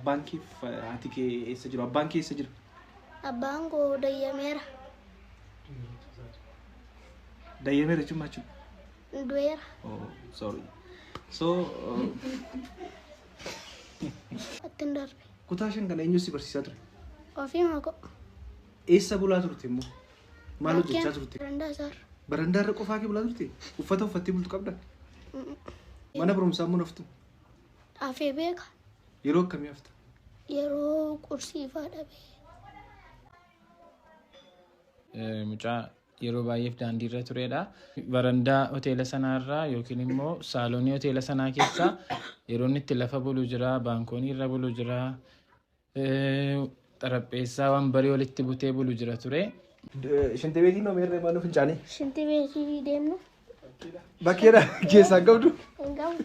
Abbaan kee fi haati kee eessa jiru? Abbaan kee eessa jira? Abbaan koo dayyameera. Dayyameera jechuun maal jechuudha? Du'eera. Oh, sorry. So, Ittiin darbe. Kutaa 5 kana eenyu si barsiisaa ture? Ofiima koo. Eessa bulaa turte immoo? Maal hojjechaa turte? Barandaa isaarra. Barandaa irra qofaa kee bulaa turte? Uffata uffattee bultu qabda? Mana barumsaa immoo naftu? Hafee beeka. Yeroo akkamii hafta? Yeroo qursii fa'aa dhabee. Mucaa yeroo baay'eef daandiirra turedha. Barandaa hoteela sanaarraa yookiin immoo saaloonii hoteela sanaa keessa yeroo inni itti lafa bulu jira, baankoonii irra bulu jira, xarapheessaa wanbarii walitti butee bulu jira ture. Shinti beetiin hoo meerree mana fincaanii? Shinti beetii deemnu. Bakkeedha keessaa hin qabdu. Hin qabu.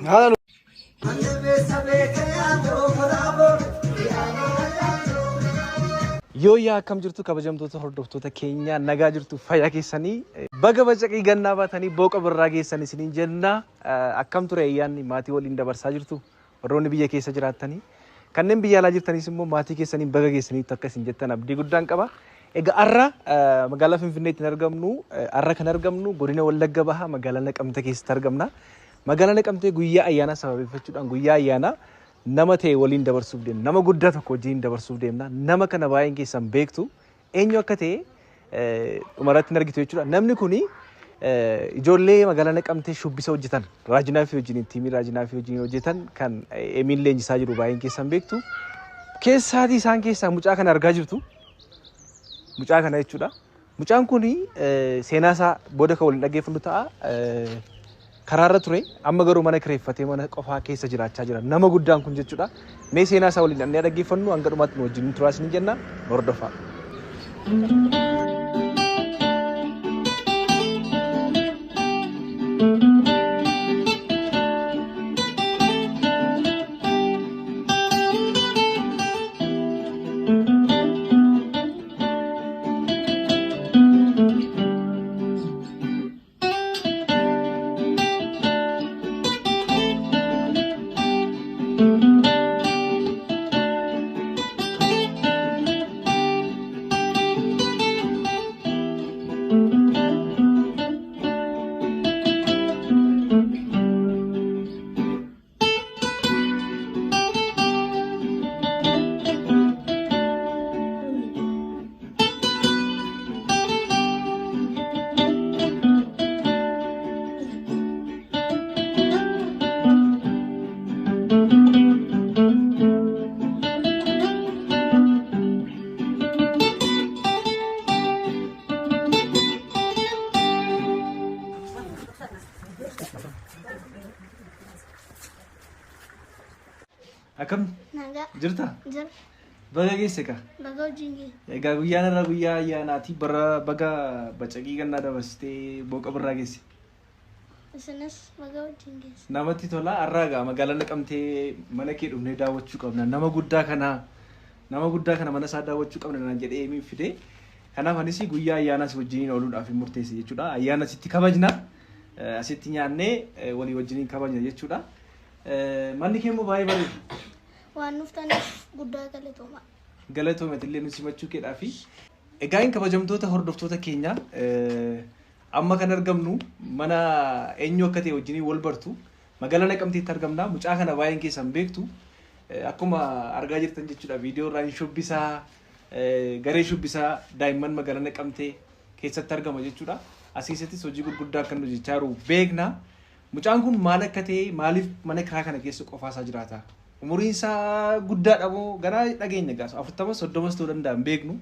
Haala Yoo yaa akkam jirtu kabajamtoota hordoftoota keenya nagaa jirtu fayyaa keessanii baga bacaqii gannaa baatanii booqa birraa geessan isiniin jenna akkam ture ayyaanni maatii waliin dabarsaa jirtu warroonni biyya keessa jiraattanii kanneen biyya alaa jirtanis immoo maatii keessaniin baga geessaniitu akka isin jettan abdii guddaan qaba. Egaa har'a magaalaa Finfinneetti hin argamnu har'a kan argamnu godina Wallagga Bahaa magaalaa Naqamte keessatti argamna. Magaalaa Naqamtee guyyaa ayyaanaa sababeeffachuudhaan guyyaa ayyaanaa nama ta'e waliin dabarsuuf deemna. Nama guddaa tokko wajjin dabarsuuf deemna. Nama kana baay'een keessan beektu eenyu akka ta'e dhumarratti hin argitu jechuudha. Namni kuni ijoollee magaalaa Naqamtee shubbisa hojjetan Raajinaafii wajjin tiimii Raajinaafii wajjin hojjetan kan Emiin leenjisaa jiru baay'een keessan beektu. Keessaatii isaan keessaa mucaa kana argaa jirtu. Mucaa kana jechuudha. Mucaan kun seenaa isaa booda kan waliin dhaggeeffannu ta'a. Karaarra ture amma garuu mana kireeffatee mana qofaa keessa jiraachaa jira. Nama guddaan kun jechuudha. Mee seenaa isaa waliin dhaqnee dhaggeeffannu hanga dhumaatti nu wajjin turaa isiniin jenna. Hordofaa. Akkam Nagaa. jirta? Jira. Baga geesse kaa. Baga wajjin geesse. Egaa guyyaan irra guyyaa ayyaanaati bara baga bacaqii gannaa dabarsitee booqa birraa geesse. Isinis baga wajjin geesse. Namatti tola har'a egaa magaalaa Naqamtee mana kee dhufnee daawwachuu qabna nama guddaa kana nama guddaa kana mana isaa daawwachuu qabna naan jedhee Emiin fide. Kanaaf anis guyyaa ayyaanaa si wajjiniin ooluudhaaf hin murteesse jechuudha. Ayyaana asitti kabajna. Asitti nyaannee walii wajjiniin kabajna jechuudha. Manni kee immoo baay'ee bareeda. Waan dhuftaniif guddaa galatoomaa. Galatoomi atillee nu simachuu keedhaafi. Egaa hin kabajamtoota hordoftoota keenya amma kan argamnu mana eenyu akka ta'e wajjiniin wal bartu magaalaa Naqamteetti argamna. Mucaa kana baay'een keessan beektu. Akkuma argaa jirtan jechuudha viidiyoo irraa hin shubbisaa garee shubbisaa daa'imman magaalaa Naqamtee keessatti argama jechuudha. As keessattis hojii gurguddaa akka inni hojjechaa jiru beekna. Mucaan kun maal akka ta'e maaliif mana kiraa kana keessa qofaa isaa jiraata? Umuriin isaa guddaadha moo ganaa dhageenya gaasa 40 30 ta'uu danda'a hin beeknu.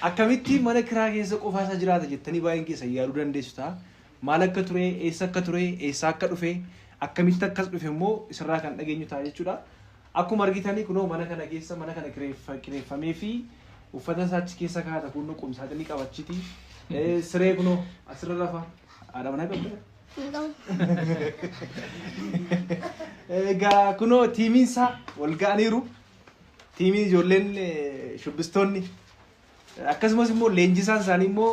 Akkamitti mana kiraa keessa qofaa isaa jiraata jettanii baay'een keessa yaaduu dandeessu ta'a. Maal akka ture, eessa akka ture, eessaa akka dhufe, akkamitti akkas dhufe immoo isarraa kan dhageenyu ta'a jechuudha. Akkuma argitanii kunoo mana kana keessa mana kana kireeffamee fi uffata isaa achi keessa kaa'ata kunoo qumsaaxinii qabachiti. Siree kunoo asirra rafa. Haadha manaa qabda? Hin qabu. Egaa kunoo tiimiin isaa wal ga'aniiru. Tiimiin ijoolleen shubbistoonni Akkasumas immoo leenjisaan isaanii immoo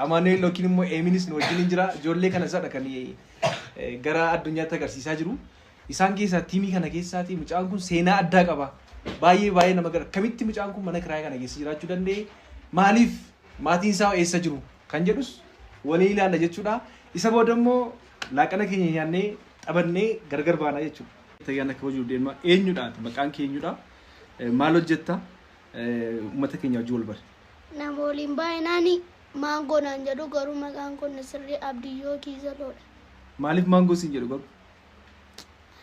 Amaanu'eel yookiin immoo Eeminis nu wajjin jira. Ijoollee kana isadha kan gara addunyaatti agarsiisaa jiru. Isaan keessaa tiimii kana keessaati mucaan kun seenaa addaa qaba. Baay'ee baay'ee nama gara kamitti mucaan kun mana kiraayii kana keessa jiraachuu danda'e? Maaliif maatiin isaa eessa jiru? Kan jedhus waliin ilaalla jechuudha. Isa booda immoo laaqana keenya nyaannee taphannee gargar baanaa jechuudha. Ayyaana kabajuu deemaa eenyudha? Maqaan kee eenyudha? Maal hojjetta? Uummata keenya wajjin wal bare. Nama waliin baay'inaan maangoo naan jedhu, garuu maqaan kun sirrii Abdiyyoo Kiizaloodha. Maaliif maangoo siin jedhu garuu?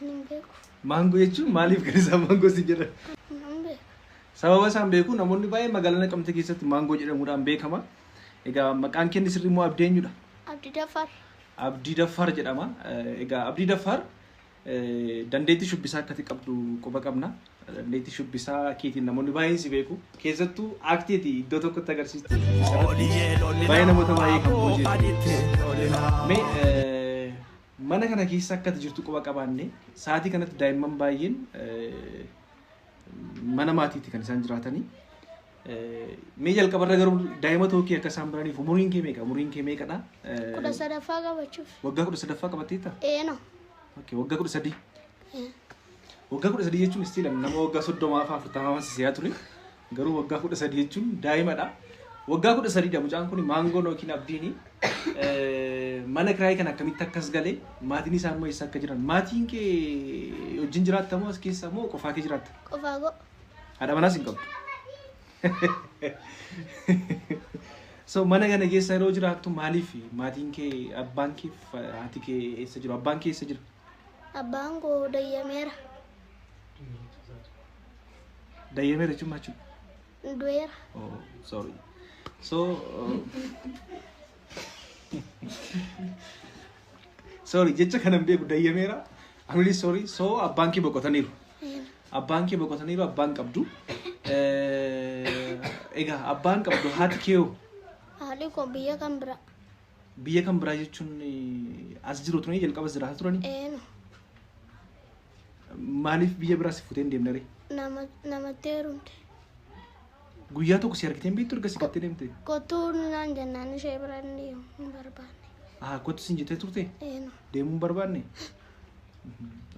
Ani hin beeku. Maangoo jechuun maaliif kan isaan maangoo siin jedhan? Hin beeku. Sababa isaan beeku namoonni baay'een magaalaa Naqamtee keessatti maangoo jedhamuudhaan beekama. Egaa maqaan keenya sirrii immoo Abdii eenyudha? Abdii Daffar. Abdii Daffar jedhama. Egaa Abdii Daffar dandeettii shubbisaa akkati qabdu quba qabna. Dandeettii shubbisaa keetiin namoonni baay'een si beeku. Keessattuu aaktiiti iddoo tokkotti agarsiistu. Baay'ee namoota baay'ee kan booji'e. Mee mana kana keessa akkati jirtu quba qabaanne, sa'aatii kanatti daa'imman baay'een mana maatiitti kan isaan jiraatanii. Mee jalqabarra garuu daa'ima ta'uu kee akka isaan baraniif umuriin kee meeqa? Umuriin kee meeqadha? 13ffaa qabachuuf. Waggaa 13ffaa qabatteetta? Eeno. Okay, waggaa 13. Waggaa 13 jechuun still nama waggaa 30 fi 40 siyaa ture. Garuu waggaa 13 jechuun daa'imadha. Waggaa 13dha mucaan kun maangoon yookiin Abdiini. Mana kiraayii kana akkamitti akkas galee, maatiin isaa immoo eessa akka jiran? Maatiin kee wajjin jiraatta moo as keessa moo qofaa kee jiraatta? Qofaa koo. Haadha manaas hin qabdu. So mana kana keessa yeroo jiraattu maaliif maatiin kee, abbaan kee fi haati kee eessa jiru? Abbaan kee eessa jira? Abbaan koo dayyameera. Dayyameera jechuun maal jechuudha? Du'eera. Oh, sorry. So, sorry, jecha kana hin beeku, dayyameera. I'm really sorry. So abbaan kee boqotaniiru. Abbaan kee boqotaniiru, abbaan qabdu. Egaa abbaan qabdu, haati kee hoo? Haadhi koo biyya kan biraa. Biyya kan biraa jechuun as jiru turanii, jalqaba as jiraataa turanii? Eeno. Maaliif biyya biraa si fuutee hin deemne ree? Nama namatti heerumte. Guyyaa tokko si argitee hin beektu erga si gattee deemte? Kottuu naan jennaan ishee bira hin deemu hin barbaanne. Ah, kottu siin jettee turte? Eeno. Deemuu hin barbaanne?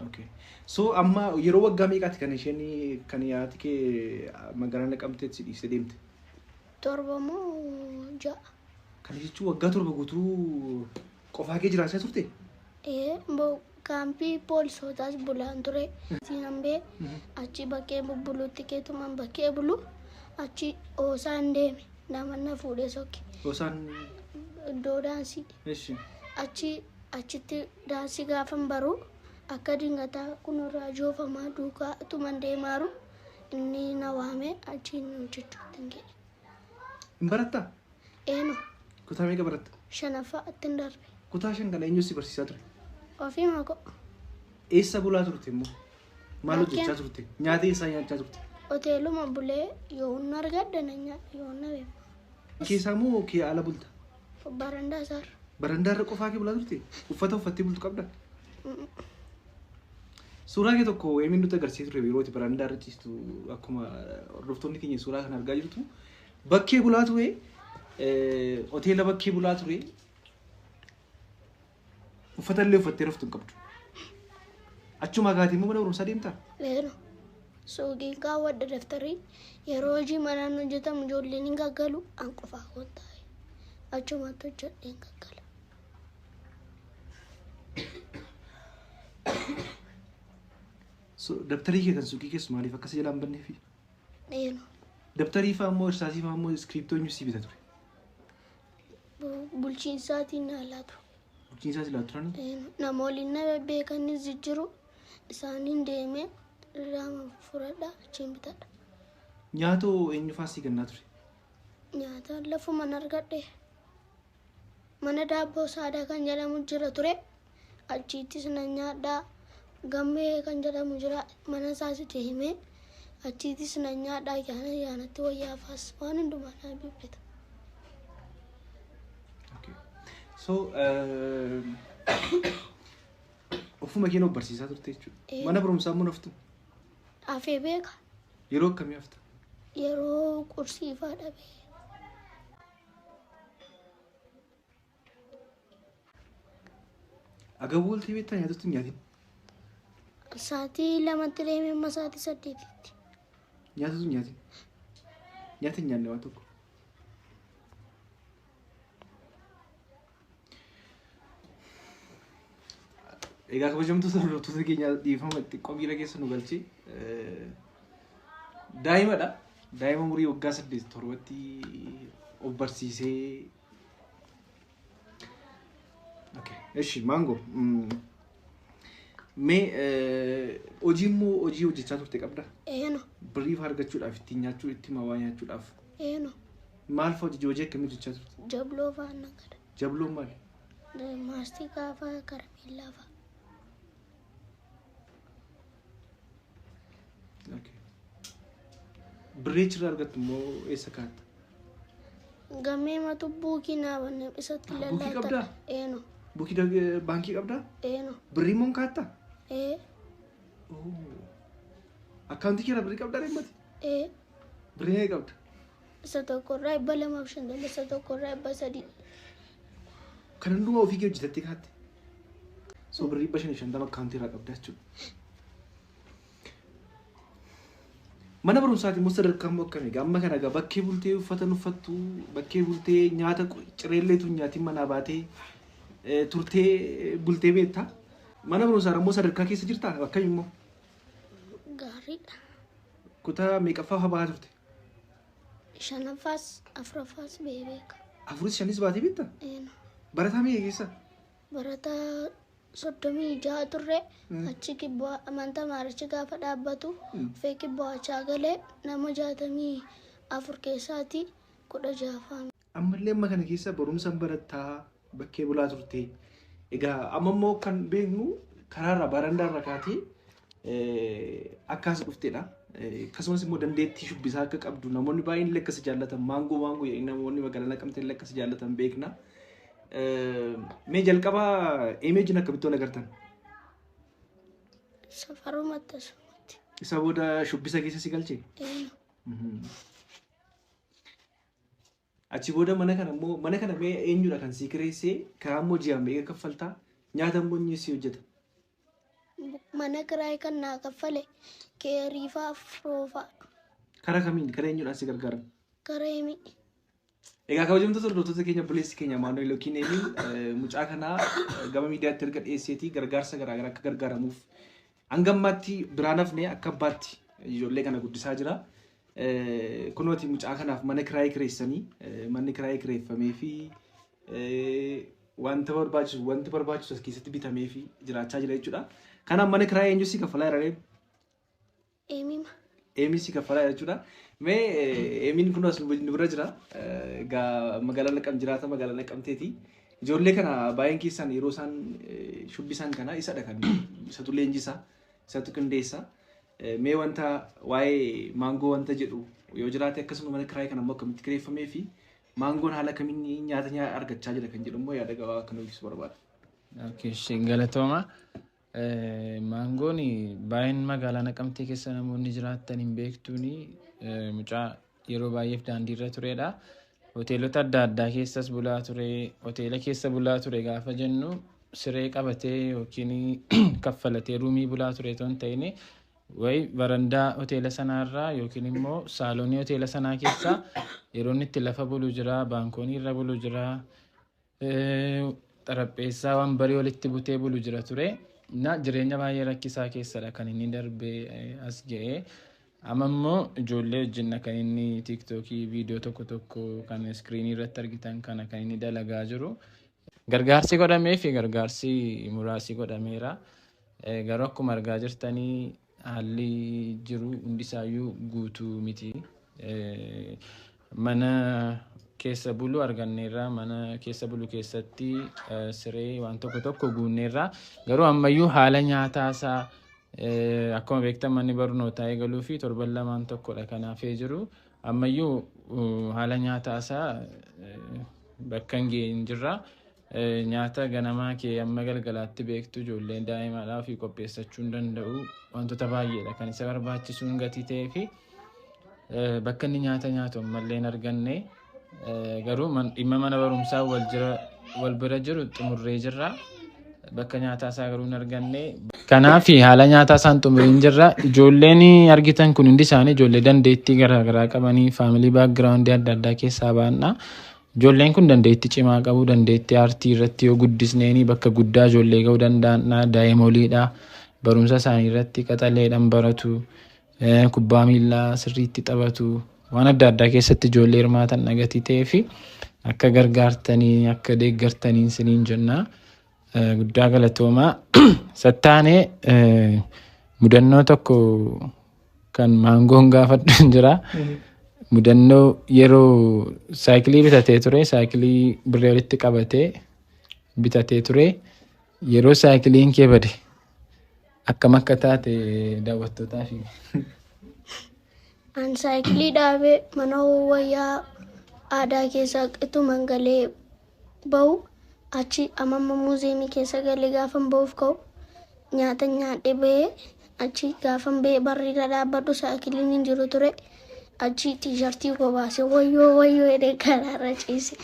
Okay. So amma yeroo waggaa meeqaati kan isheen kan haati kee magaalaa Naqamteetti si dhiistee deemte? 7 moo 6. Kana jechuun waggaa 7 guutuu qofaa kee jiraachaa turte? Ee, kaampii poolisootaas bulaan ture. Siinambee achi bakkee bubbuluutti keetumaan bakkee bulu achi oosaan deeme, nama na fuudhee sokke. Osaan? Iddoo daansii. Eshi. Achitti daansii gaafan baru akka dingataa kunirraa joofamaa duukaa tuman deemaaru inni na waame, achiin hojjechuutti hin ga'e. Hin barattaa? Eeno. Kutaa meeqa baratta? Shanaffaa ittiin darbe. Kutaa 5 kana eenyu si barsiisaa ture? Ofii maqoo. Eessa bulaa turte immoo? Maal hojjechaa turte? Nyaata eessaa nyaachaa turte? Hoteeluma bulee, yoo humna argadhe na nyaadha, yoo humna beeku. Keessaa moo kee ala bulta? Barandaa isaarra. Barandaa irra qofaa kee bulaa turte? Uffata uffattee bultu qabda? Suuraa kee tokko Eemiin nutti agarsiisee ture yeroo itti barandaa irra ciistu, akkuma hordoftoonni keenya suuraa kana argaa jirtu. Bakkee bulaa ture, hoteela bakkee bulaa ture. Uffata illee uffattee raftu hin qabdu. Achuma kaatee immoo mana barumsaa deemtaa? Eeno. Suuqiin kaawwadha daftarii, yeroo hojii manaan hojjetamu ijoolleen hin gaggalu, an qofaa koon taa'e. Achumatti hojjedhee hin gaggala. So, dabtarii kee kan suuqii keessu maaliif akkasa jalaan banneefi? Eeno. Dabtarii fa'aa immoo, irsaasii fa'aa immoo, iskiriiptoo eenyu sii bita ture? Bulchiinsaatiin na laatu. Bulchiinsaa si laatu turanii? Eeno. Nama waliin na bebbeekanis jijjiiru isaaniin deemee irraa fudhadha, achiin bitadha. Nyaatoo eenyu fa'aa sii kennaa ture? Nyaata lafuman argadhe. Mana daabboo saadaa kan jedhamu jira ture. Achiittis nan nyaadhaa. Gammee kan jedhamu jira. Mana isaas deemee achiittis nan nyaadhaa. Ayyaana ayyaanatti wayyaafaas waan hundumaa naa bibbita. Okay. So, ofuma kee of barsiisaa turte jechuudha. Ee. Mana barumsaa immoo naftu? Hafee beeka. Yeroo akkamii hafta? Yeroo qursii fa'aa dhabee. Agabuu ooltee beektaa nyaatatu hin nyaatin? Sa'aatii 2tti deemee amma sa'aatii 8tti. Nyaatatu hin nyaatin? Nyaata hin nyaanne waan tokko. Egaa kabajamtoota hordoftoota keenya, dhiifama, xiqqoo miira keessa nu galchee. Daa'imadha. Daa'ima umurii waggaa 8 7tti of barsiisee. Eshi maangoo. Mee hojii immoo hojii hojjechaa turte qabda? Eeno. Birrii fa'aa argachuudhaaf, ittiin nyaachuu, ittiin waa nyaachuudhaaf. Eeno. Maal fa'aa hojii akkamii hojjechaa turte? Jabloo fa'aa nagada. Jabloon maali? Maastikaa fa'aa, karameellaa fa'aa. Birrii achirraa argattu immoo eessa kaa'atta? Gammee matu buukii naa banne isatti Buukii lallaata. qabdaa? Eeno. Buukii baankii qabdaa? Eeno. Birrii immoo hin kaa'attaa? Ee. Akkaawuntii keerraa birrii qabdaa deemmati? Ee. Birrii meeqa qabda? Isa tokkorraa 250, isa tokkorraa 300. Kan hundumaa ofii kee hojjetattee kaa'atte? So birrii 550 akkaawuntii irraa qabda jechuudha. Mana barumsaati immoo sadarkaa immoo akkamii? Amma kana egaa bakkee bultee uffata uffattu, bakkee bultee nyaata cireelleetu hin nyaatiin manaa baatee turtee bultee beektaa? Mana barumsaa immoo sadarkaa keessa jirtaa? Akkami immoo? Gaariidha. Kutaa meeqaffaa fa'aa bahaa turte? Shanaffaas afuraffaas beeka. Afuris shanis baatee beektaa? Eeno. Barataa meeqa keessa? Barataa 36 turre, achi kibbaa amantaa maarichi gaafa dhaabbatu fee kibbaachaa galee nama 64 keessaati 16ffaa. Ammallee amma kana keessa barumsa barattaa bakkee bulaa turte. Egaa amma immoo kan beeknu karaarra barandaarra kaatee akkas dhuftedha. Akkasumas immoo dandeettii shubbisaa akka qabdu namoonni baay'een illee akkas jaallatan, maangoo maangoo jedhanii namoonni magaalaa Naqamtee illee akkas jaallatan beekna. Mee jalqaba imeejiin akkamitti wal agartan? Safarumatti asumatti. Isa booda shubbisa keessa si galchee? Eeno. Achi booda mana kana immoo, mana kana mee eenyudha kan sii kireessee? Karaa immoo ji'aan meeqa kaffaltaa? Nyaata immoo eenyu si hojjeta? Mana kiraayii kan naa kaffale keeriifaa roofaa. Karaa kamiin, karaa eenyudhaan si gargaaran? Karaa himi. Egaa kabajamtoota hordoftoota keenya, obboleessi keenya Maanu'eel yookiin Eemiin mucaa kanaa gama miidiyaatti erga dhiyeesseetii gargaarsa garaagaraa akka gargaaramuuf hanga ammaatti biraan hafne, akka abbaatti ijoollee kana guddisaa jira. Kunooti mucaa kanaaf mana kiraayii kireessanii, manni kiraayii kireeffamee fi wanta barbaachisu as keessatti bitamee fi jiraachaa jira jechuudha. Kanaaf mana kiraayii eenyu si kaffalaa jira reefu? Eemima. Eemii si kaffalaa jira jechuudha. Mee Eemiin kun as nu bira jira. Egaa magaalaa Naqam jiraata, magaalaa Naqamteeti. Ijoollee kana baay'een keessan yeroo isaan shubbisan kana isadha kan isatu leenjisa, isatu qindeessa. Mee wanta waa'ee maangoo wanta jedhu yoo jiraate, akkasuma mana kiraayii kana immoo akkamitti kireeffamee fi maangoon haala kamiin nyaata argachaa jira kan jedhu immoo yaada gabaabaa akka nuuf ibsu barbaada. Okay, galatooma. Maangoon baay'een magaalaa Naqamtee keessa namoonni jiraatan hin beektuuni, mucaa yeroo baay'eef daandiirra turedha. Hoteelota adda addaa keessas bulaa ture. Hoteela keessa bulaa ture gaafa jennu siree qabatee yookiin kaffalatee ruumii bulaa ture otoo hin ta'in, wayi barandaa hoteela sanaarraa yookiin immoo saaloonii hoteela sanaa keessa yeroo inni itti lafa bulu jira, baankoonii irra bulu jira, xarapheessaa waan barii walitti butee bulu jira ture. Na jireenya baay'ee rakkisaa keessadha kan inni darbee as ga'e. Amma immoo ijoollee wajjin kan inni tiiktookii viidiyoo tokko tokko kan iskiriinii irratti argitan kana kan inni dalagaa jiru. Gargaarsi godhamee fi gargaarsi muraasi godhameera. Garuu akkuma argaa jirtanii haalli jiru hundisaayyuu guutuu miti. Mana keessa bulu arganneerra. Mana keessa bulu keessatti siree waan tokko tokko guunneerra. Garuu ammayyuu haala nyaataa isaa, akkuma beektan manni barnootaa eegaluu fi torban lamaan tokkodha kan hafee jiru. Ammayyuu haala nyaataa isaa bakka hin geenye jirra. Nyaata ganamaa kee amma galgalaatti beektu ijoolleen daa'imaadhaa fi qopheessachuu hin danda'u. Wantoota baay'eedha kan isa barbaachisuun gatii ta'ee fi bakka inni nyaata nyaatu ammallee hin arganne. Garuu dhimma mana barumsaa wal bira jiru xumurree jirra. Bakka nyaataa isaa garuu hin arganne. Kanaaf haala nyaataa isaan xumuriin jirra. Ijoolleen argitan kun hundi isaanii ijoollee dandeettii garaagaraa qabanii family background adda addaa keessaa ba'anidha. Ijoolleen kun dandeettii cimaa qabu. Dandeettii aartii irratti yoo guddisneeni bakka guddaa ijoollee ga'uu danda'anidha. Daa'imoliidha. Barumsa isaanii irratti qaxaleedhaan baratu. Kubbaa miillaa sirriitti taphatu. Waan adda addaa keessatti ijoollee hirmaatan dhagatii ta'ee fi akka gargaartanii akka deeggartanii isiniin jenna. Guddaa galatoomaa. Sattaanee mudannoo tokko kan maangoon gaafadhu jira. Mudannoo yeroo saayikilii bitatee ture, saayikilii birrii walitti qabatee bitatee ture. Yeroo saayikiliin kee bade akkam akka taate daawwattootaaf himi. An saayikilii dhaabee mana wayyaa aadaa keessa ittuman galee bahu, achi amamma muuziyeemii keessa galee gaafan bahuuf ka'u, nyaata nyaadhee bahee, achi gaafan bahee barriirra dhaabbadhu saayikiliin hin jiru ture. Achi tiishartii koo baasee "Wayyoo, wayyoo" jedhee karaarra ciise.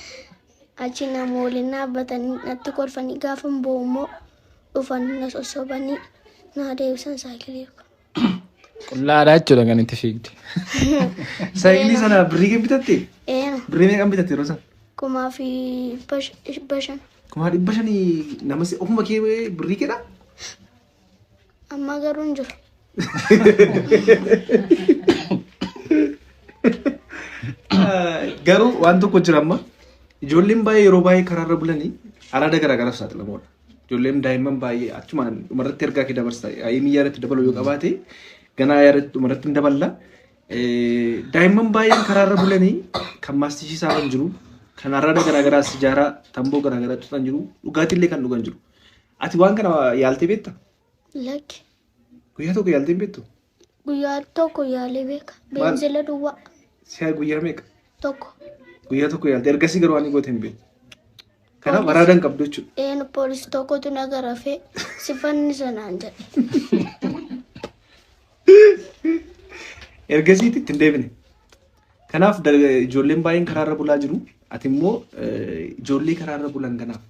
Achi nama waliin dhaabbatanii natti kolfanii, gaafan bahu immoo dhufanii na sossobanii naa deebisan saayikilii koo. Qullaadhaa jechuudha kan itti fiigde. Saayikilii sana birrii kee bitatte? Eena. Birrii meeqan bitatte yeroo sana? 1500. 500,000 nama ofuma kee birrii keedha? Amma garuu hin jiru. Garuu waan tokko jira amma. Ijoolleen baay'ee yeroo baay'ee karaarra bulanii araada garaagaraaf saaxilamoodha. Ijoolleen daa'imman baay'ee achumaan dhumarratti ergaa kee dabarsa. Ayimii yaadatti dabaluu yoo qabaate ganaa yaadatti dhumarratti hin daballa. Daa'imman baay'een karaarra bulanii kan maastishii saaman jiru, kan araada garaagaraa sijaaraa, tamboo garaagaraa xuxan jiru, dhugaatiillee kan dhugan jiru. Ati waan kana yaaltee beektaa? Lakki. Guyyaa tokko yaaltee hin beektu? Guyyaa tokko yaalee beeka. Maal? Beenzila duwwaa. Si'a guyyaa meeqa? Tokko. Guyyaa tokko yaalte. Ergasii garuu waan goote hin beektu. Kanaaf araada hin qabdu jechuudha. Een, poolisii tokkotu na garafee si fannisa naan jedhe. Ergasiitti itti hin deebine. Kanaaf ijoolleen baay'een karaarra bulaa jiru. Ati immoo ijoollee karaarra bulan kanaaf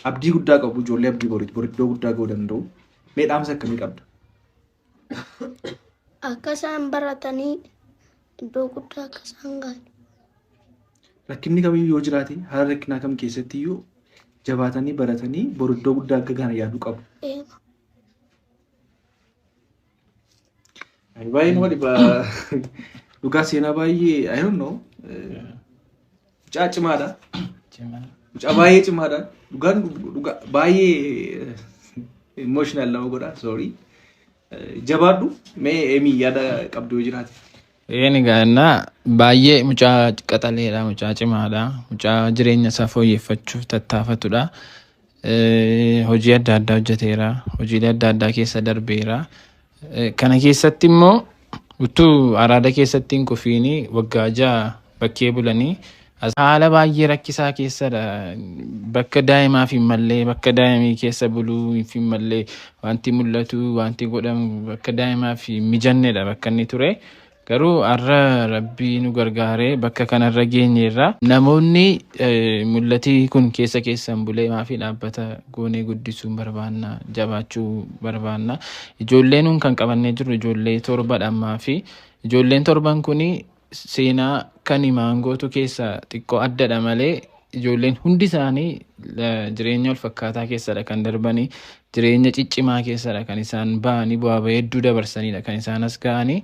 abdii guddaa qabu, ijoollee abdii boriiti. Bor iddoo guddaa ga'uu danda'u. Mee dhaamsa akkamii qabda? Akka isaan baratanii iddoo guddaa akka isaan gahan. Rakkinni kamiyyuu yoo jiraate, haala rakkinaa kam keessatti iyyuu jabaatanii baratanii bor iddoo guddaa akka gahan yaaduu qabu. Eema. Baay'ee nama dhiba. Dhugaa seenaa baay'ee, I don't know. Mucaa cimaadha. Mucaa baay'ee cimaadha. Dhugaan dhugaa baay'ee emotional nama godha. Sorry. Jabaadhu. Mee Emi, yaada qabdu yoo jiraate. Een, egaa innaa baay'ee mucaa qaxaleedha, mucaa cimaadha, mucaa jireenya isaa fooyyeffachuuf tattaafatudha. Hojii adda addaa hojjeteera, hojiilee adda addaa keessa darbeera. Kana keessatti immoo utuu araada keessatti hin kufiini waggaa 6 bakkee bulanii haala baay'ee rakkisaa keessadha. Bakka daa'imaaf hin mallee, bakka daa'imii keessa buluu hin mallee, wanti mul'atu, wanti godhamu bakka daa'imaaf hin mijannedha bakka inni ture. Garuu har'a Rabbii nu gargaaree bakka kanarra geenyeerra. Namoonni mul'atii kun keessa keessan bulee maafii dhaabbata goonee guddisuu barbaanna, jabaachuu barbaanna. Ijoollee nuun kan qabannee jirru ijoollee torbadha ammaa fi ijoolleen torban kuni seenaa kan maangootu keessa xiqqoo addadha malee ijoolleen hundi isaanii jireenya wal fakkaataa keessadha kan darbanii, jireenya ciccimaa keessadha kan isaan ba'anii, bu'aa bahii hedduu dabarsanidha kan isaan as ga'anii.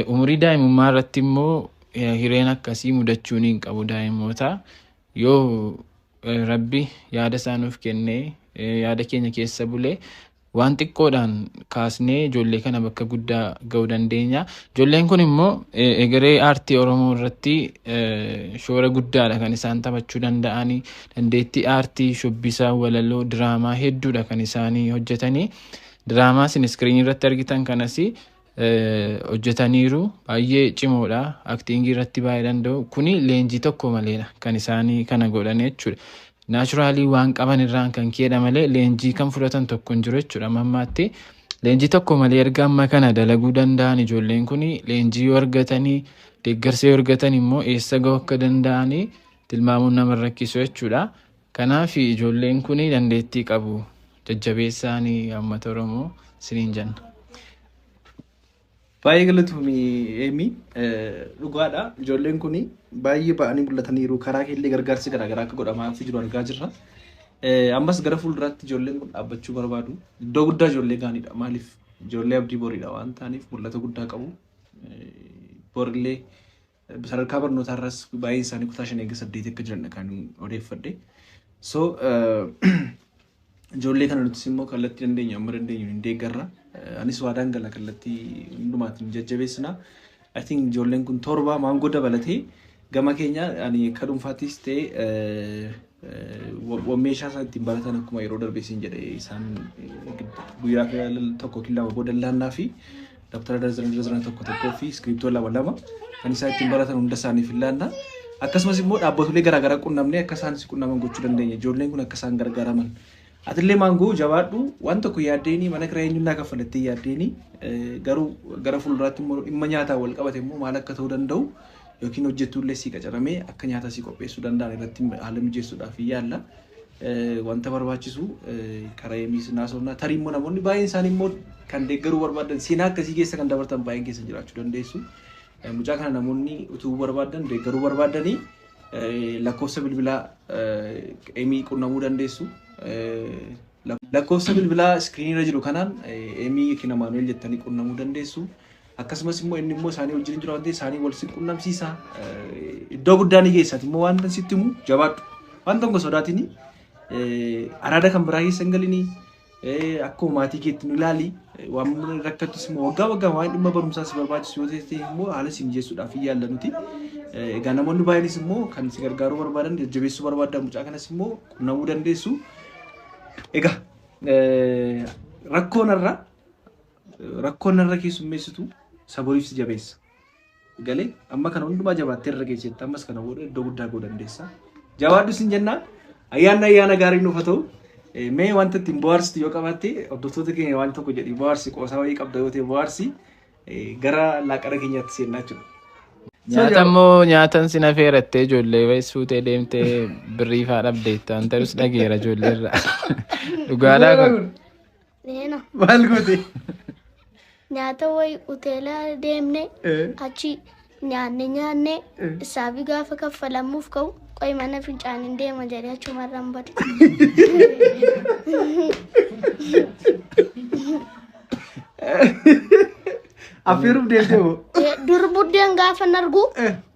Umurii daa'imummaa irratti immoo hireen akkasii mudachuu ni hin qabu daa'imoota. Yoo Rabbi yaada isaa nuuf kennee, yaada keenya keessa bulee, waan xiqqoodhaan kaasnee ijoollee kana bakka guddaa ga'uu dandeenya. Ijoolleen kun immoo egeree aartii Oromoo irratti shoora guddaadha kan isaan taphachuu danda'anii. Dandeettii aartii, shubbisaa, walaloo, diraamaa hedduudha kan isaanii hojjetanii. Diraamaa isin iskiriinii irratti argitan kanas hojjetaniiru. Baay'ee cimoodha. Acting irratti baay'ee danda'u. Kuni leenjii tokko maleedha kan isaanii kana godhan jechuudha. Naturally waan qaban irraan kan ka'edha malee leenjii kan fudhatan tokko hin jiru jechuudha amma ammaatti. Leenjii tokko malee erga amma kana dalaguu danda'an, ijoolleen kun leenjii yoo argatanii, deeggarsa yoo argatan immoo eessa ga'uu akka danda'anii tilmaamuun nama rakkisu jechuudha. Kanaaf ijoolleen kun dandeettii qabu, jajjabeessaan uummata Oromoo siniin jenna. Baay'ee galatoomii Eemi. Dhugaadha. Ijoolleen kun baay'ee ba'anii mul'ataniiru. Karaa keellee gargaarsi garaagaraa akka godhamaa jiru argaa jirra. Ammas gara fuulduraatti ijoolleen kun dhaabbachuu barbaadu. Iddoo guddaa ijoollee gaaniidha. Maaliif ijoollee abdii boriidha waan ta'aniif mul'ata guddaa qabu. Borillee sadarkaa barnootaa irras baay'een isaanii kutaa 5 eega 8 akka jiran kan odeeffadhe. So ijoollee kana nutis immoo kallattii dandeenyu amma dandeenyu hin deeggarra. Anis waadaan gala kallattii hundumaatiin jajjabeessina. I think ijoolleen kun 7 maangoo dabalatee gama keenya ani akka dhuunfaattis ta'e meeshaa isaan ittiin baratan akkuma yeroo darbe siin jedhe isaan guyyaa 1 yookiin 2 booda laannaa fi dabtara darzana darzana 1 1 fi iskiriptoo 2 2 kan isaan ittiin baratan hunda isaaniif hin laanna. Akkasumas immoo dhaabbatolee garaagaraa qunnamnee akka isaan si qunnaman gochuu dandeenya. Ijoolleen kun akka isaan gargaaraman. Atillee maangoo jabaadhu, waan tokko yaaddeeni mana kiraa eenyuun naa kaffalattee yaaddeeni garuu gara fuulduraatti immoo dhimma nyaataa wal qabate immoo maal akka ta'uu danda'u yookiin hojjettuullee sii qacaramee akka nyaata sii qopheessuu danda'an irratti haala mijeessuudhaaf yaalla. Wanta barbaachisu karaa eemiis naasofnaa. Tarii immoo namoonni baay'een isaanii immoo kan deeggaruu barbaadan seenaa akkasii keessa kan dabartan baay'een keessa jiraachuu dandeessu. Mucaa kana namoonni utuu barbaadan deeggaruu barbaadanii lakkoofsa bilbilaa Eemii qunnamuu dandeessu. Lakkoofsa bilbilaa iskiriinii irra jiru kanaan Eemii yookiin Amaanu'el jettanii qunnamuu dandeessu. Akkasumas immoo inni immoo isaanii wajjin jiru waan ta'eef isaanii wal si qunnamsiisa. Iddoo guddaa ni geessati immoo waan sitti himu jabaadhu. Waan tokko sodaatini araada kan biraa keessa hin galini akkuma maatii keetti nu ilaali. Waan rakkattus immoo waggaa waggaa waan dhimma barumsaa si barbaachisu yoo ta'e immoo haala si mijeessuudhaaf yaalla nuti. Egaa namoonni baay'eenis immoo kan si gargaaruu barbaadan jajjabeessuu barbaadan mucaa kanas immoo qunnamuu dandeessu. Egaa rakkoon irra keessummeessitu saboriif si jabeessa. Galee amma kana hundumaa jabaattee irra geessetta ammas kana booda iddoo guddaa ga'uu dandeessa. Jabaadhu sin jennaa ayyaanni ayyaana gaarii nuuf haa ta'u. Mee wanta ittiin bohaarsitu yoo qabaatte hordoftoota keenya waan tokko jedhi bohaarsi qoosaa wayii qabda yoo ta'e bohaarsi gara laaqana keenyaatti seennaa jechuudha. Nyaata immoo nyaatan sin afeerattee ijoollee wayii suutee deemtee birrii faa dhabdeetta waan ta'us dhageera ijoollee irraa. Dhugaadhaa kun. Leena. Maal goote? Nyaata wayii hoteela deemne achi nyaanne nyaanne isaafi gaafa kaffalamuuf ka'u qoy mana fincaaniin deema jedhee achumarraan bade. Affeeruuf deemtee moo? Dur buddeen gaafa argu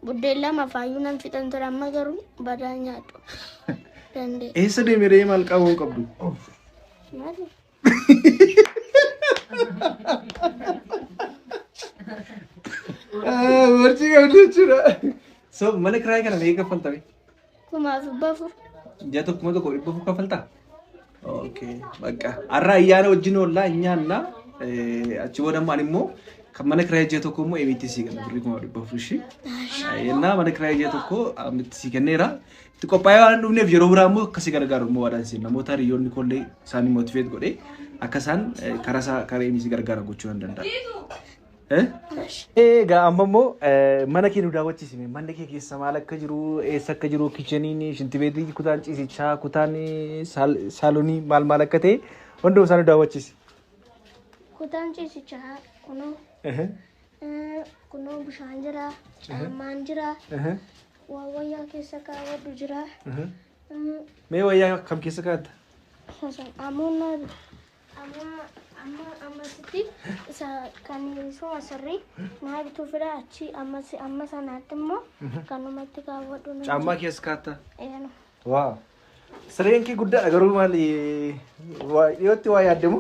buddeen 2 faayyuu nan fixan ture amma garuu badaa nyaadhu. Danda'e. Eessa deeme ree maal qabuu qabdu? Maali? Barchii qabdu jechuudha. So mana kiraayii kana meeqa kaffaltame? 4,400. Ji'a tokko 1,400 kaffaltaa? Okay, bakka. Har'a ayyaana wajjin oollaa hin nyaanna. Achi booda immoo ani immoo kan mana kiraayii ji'a tokko immoo Eemiitti sii kenna birrii 4,400 ishii. Yennaa mana kiraayii ji'a tokko Eemiitti sii kenneera. Itti qophaa'ee waan hin dhufneef yeroo biraa immoo akkasii gargaaru immoo waadaan siin namoota hiriyoonni koollee isaanii motiveet godhee akka isaan karaa isaa karaa Eemii si gargaaran gochuu nan danda'a. Egaa amma immoo mana kee nu daawwachiisime. Manni kee keessa maal akka jiru, eessa akka jiru, kicheniin, shintibeetii, kutaan ciisichaa, kutaan saalonii maal maal akka ta'e hunduma isaa nu daawwachiisi. Kutaan ciisichaa kunoo kunoo bishaan jira, caammaan jira, waan wayyaa keessa kaawwadhu jira. Mee wayyaa kam keessa kaa'atta? Amoon amma ammasitti isa kan suma sirrii naa bituu fida achi amma sanaatti immoo kanumatti kaawwadhu. Caammaa keessa kaa'atta? Eeno. Waa. Sireen kee guddaadha garuu maali dhiyootti waa yaaddamu?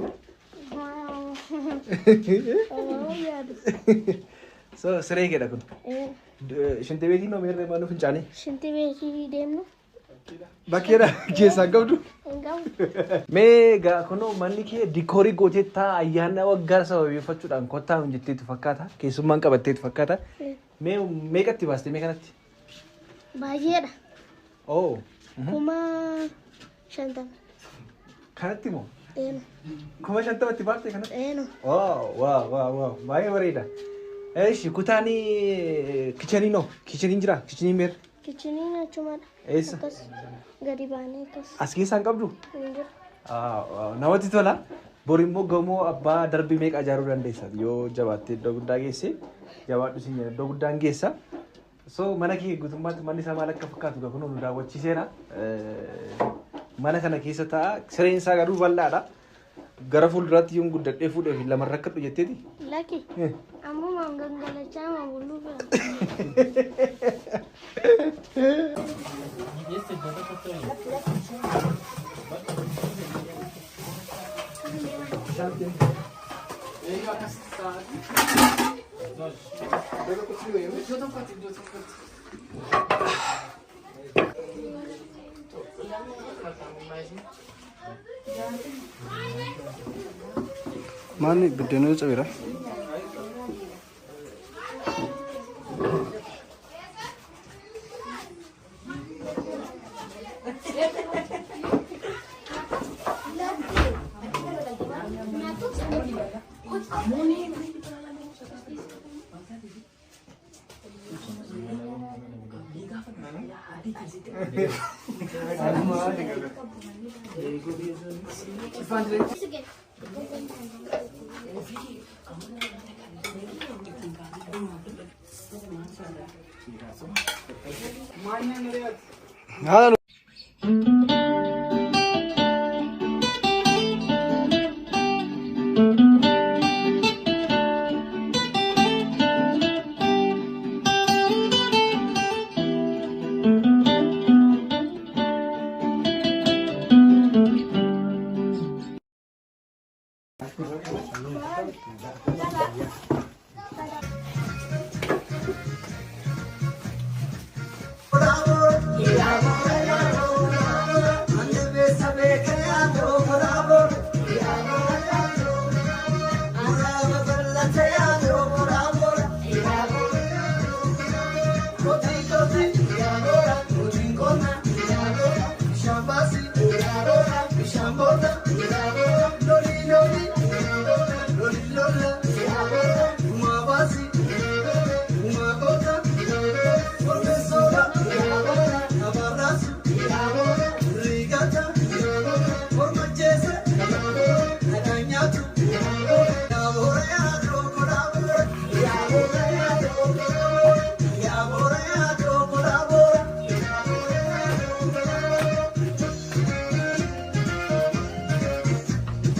So siree keedha kun. Shintibeetiin noo meerree maal nu fincaanii? Shintibeetii deemnu. Bakkeedha keessaa qabdu. Hin qabu. Mee egaa kunoo manni kee dikoorii gootettaa ayyaana waggaa sababeeffachuudhaan kottaa hin jetteetu fakkaata. Keessummaan qabatteetu fakkaata. Mee meeqatti baaste mee kanatti? Baay'eedha. Oh. 50,000. Kanatti moo? Eeno. 50,000 baaste kanatti? Eeno. Waaw waaw waaw waaw baay'ee bareeda. Eeshi kutaan kicheniin noo kicheniin jira kicheniin meerre? Kichiniin achumadha. Eessa? Akkas gadi baanee akkas As keessaa hin qabdu? hin jiru. Namatti tola. Bor immoo gamoo abbaa darbii meeqa ijaaruu dandeessa? Yoo jabaatte iddoo guddaa geesse, jabaadhu siin jedha, iddoo guddaan geessa. So mana kee guutummaatti manni isaa maal akka fakkaatu gaa kunoo nu daawwachiiseera. Mana kana keessa taa'a. Sireen isaa garuu bal'aadha. Gara fuulduraatti yoon guddadhee fuudhee fi lama rakkadhu jetteeti. Lakki ammumaan gangalachaa ma buluu fedha. Maanni biddeenoo cabeera. Haala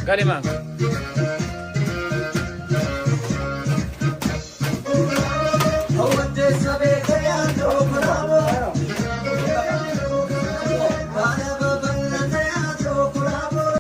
Galima.